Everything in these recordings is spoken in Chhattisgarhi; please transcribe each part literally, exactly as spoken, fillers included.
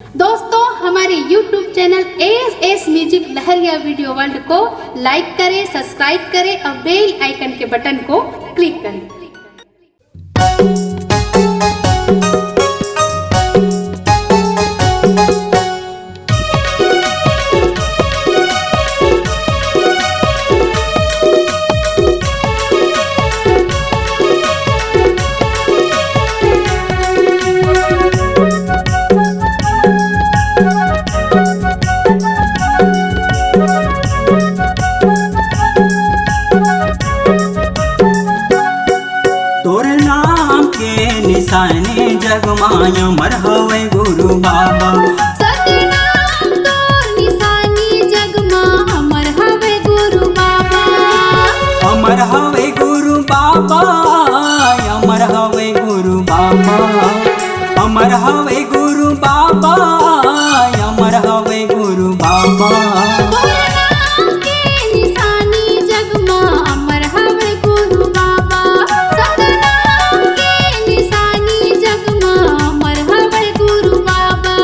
दोस्तों, हमारे YouTube channel A S S music Lahariya video world को लाइक करें, सब्सक्राइब करें और बेल आइकन के बटन को क्लिक करें। तोर नाम के निशानी जग मा अमर हवे गुरु बाबा। सतनाम तोर निशानी जग मा अमर हवे गुरु बाबा। अमर हवे गुरु बाबा, अमर हवे गुरु बाबा, अमर हवे गुरु बाबा, अमर हवे गुरु बाबा। तोर नाम के निशानी जग मा अमर हवे गुरु बाबा। सतनाम के निशानी जग मा अमर हवे गुरु बाबा।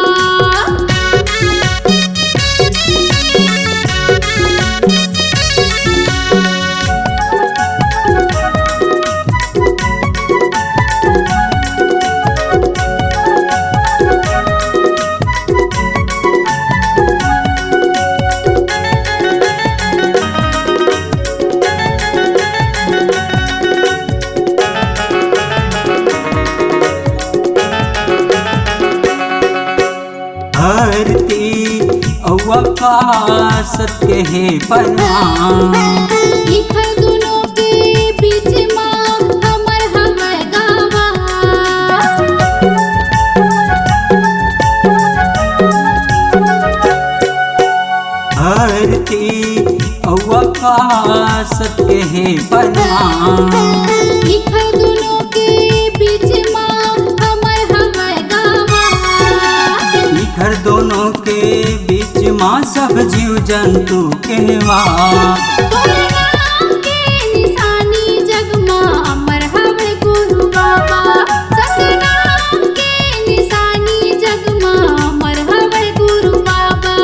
धरती अउ आकाश के हे परवान। इखर दुनों के बीच मा हमर हवय गावा। धरती अउ आकाश के हे परवान। इखर दुनों के बीच मा हमर हवय गावा। इखर दुनों के बीच मा सब जीव जंतु के निवास। तोर नाम के निशानी जग मा अमर हवे गुरु बाबा। सतनाम के निशानी जग मा अमर हवे गुरु बाबा।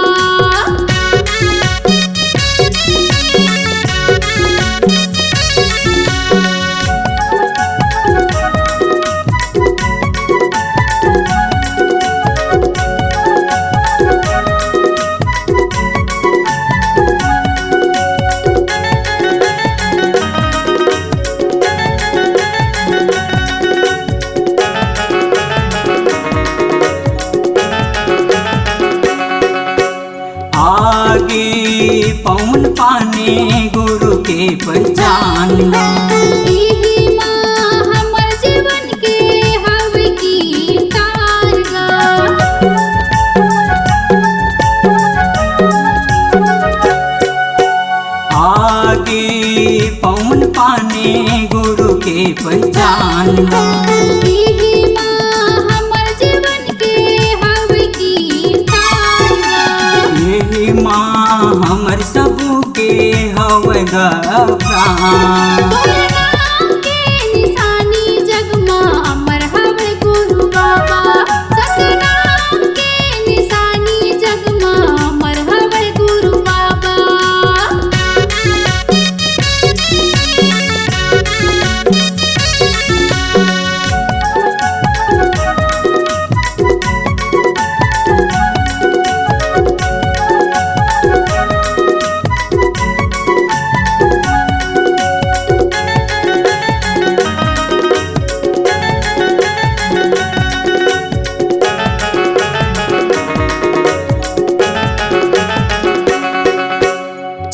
आगी पवन पानी गुरु के पहचान। इही मा हमर जीवन के हवे कीर्तान गा। आगी पवन पानी गुरु के पहचान। इही मा हमर जीवन के हवे कीर्तान। इही मा हमर सबू के हवे गा प्राण। तोर नाम के निशानी जग मा अमर हवे गुरु बाबा। सतनाम के निशानी जग मा अमर हवे गुरु बाबा।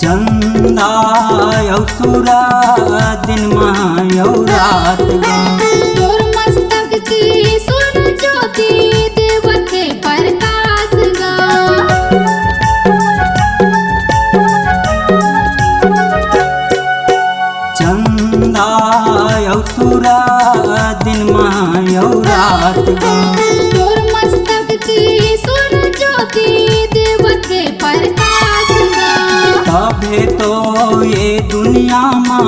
चंदा अउ सूरज दिन मा अउ रात गा। तोर मस्तक के सोना ज्योति देवत हे प्रकाश गा। चंदा अउ सूरज दिन मा अउ रात गा। तोर मस्तक के सोना ज्योति देवत हे प्रकाश गा। तभे तो ये दुनिया मा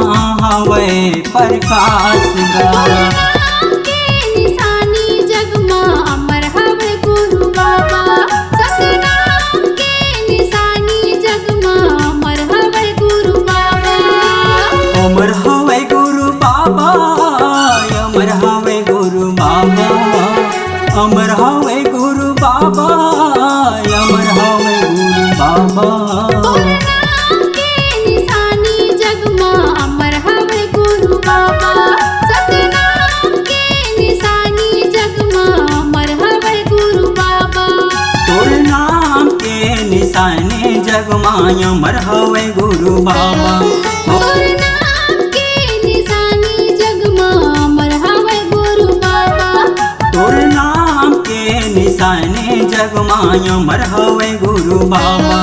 हवे प्रकाश गा। तोर नाम के निशानी जग मा अमर हवे गुरु बाबा। हे गुरु बाबा, अमर हवे गुरु बाबा। तोर नाम के निशानी जग मा अमर हवे गुरु बाबा। सतनाम के निशानी जग मा अमर हवे गुरु बाबा। तोर नाम के निशानी जग मा अमर हवे गुरु बाबा। तोर नाम के निशानी जग मा अमर हवे गुरु बाबा। तोर नाम के निशानी जग मा अमर हवे गुरु बाबा।